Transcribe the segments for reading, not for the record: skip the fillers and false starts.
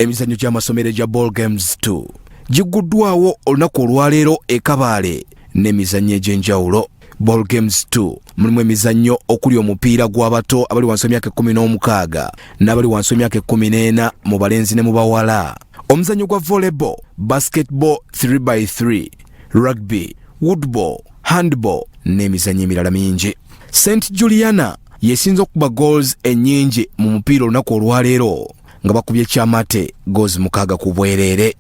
Emizannyo gy'amasomero egya Ball Games 2 gigguddwawo olunaku olwaleero e Kabaale n'emizannyo egy'enjawulo. Ball Games 2 mulimu emizannyo okuli omupiira gw'abato abali wansi w'emyaka 16 n'abali wansi w'emyaka 14 mu balenzi ne mu bawala, omuzannyo gwa volleyball, basketball 3x3, rugby, woodball, handball n'emizannyo emirala mingi. St Juliana yesinze okukuba goals ennyingi mu mupiira olunaku olwaleero nga bakubye Kyamate goals 6 ku bwereere.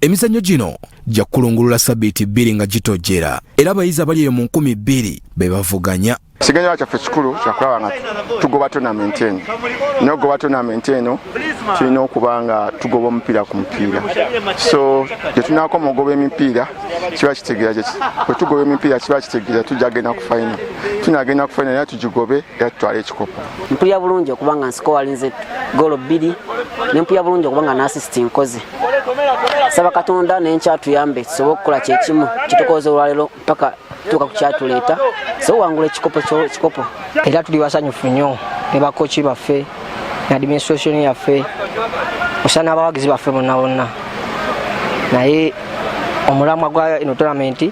Emizannyo gino gya kulungulula sabiiti 2 nga gitojjera, era abayizi abali eyo mu 2000 be bavuganya. Ekigendererwa kyaffe kikulu kyakulaba nga tugoba tournament eno. Naye okugoba tournament eno tulina okuba nga tugoba omupiira ku mupiira, so gye tunaakoma okugoba emipiira kiba kitegeera, bwe tugoba emipiira kiba kitegeera tujja genda ku final. Tunagenda ku final era tugigobe era tutwale ekikopo. Mpulira bulungi okuba nga nsikowalinze goolo 2, ne mpulira bulungi okuba nga n'assist nkoze. Saba Katonda n'enkyatuyambe tusobole okukola kyekimu kitukoze olwaleero mpaka tuuka ku kyatuleeta, so wangula ekikopo kikopo. Era tuli basanyufu nnyo ne bakoki baffe ne administration yaffe osa n'abawagizi baffe bonna bonna, naye omulamwa gwa eno tournament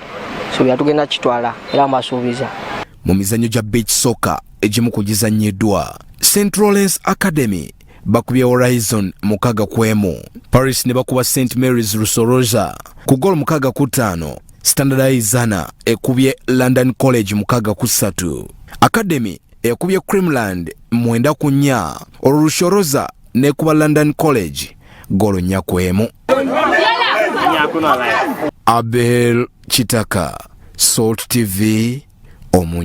suubira tugenda kitwala era mbasuubiza. Mu mizannyo gya beach soccer egimu ku gizannyiddwa, St Lawrence Academy bakubye Horizon 6-1, Paris ne bakuba St Mary's Rusoroza ku goal 6-5, Standard Zana ekubye London College 6-3, Academy ekubye Creamland 9-4, olwo Rushoroza nekuba London College goolo 4-1. Abel Kitaka, Salt TV, omu.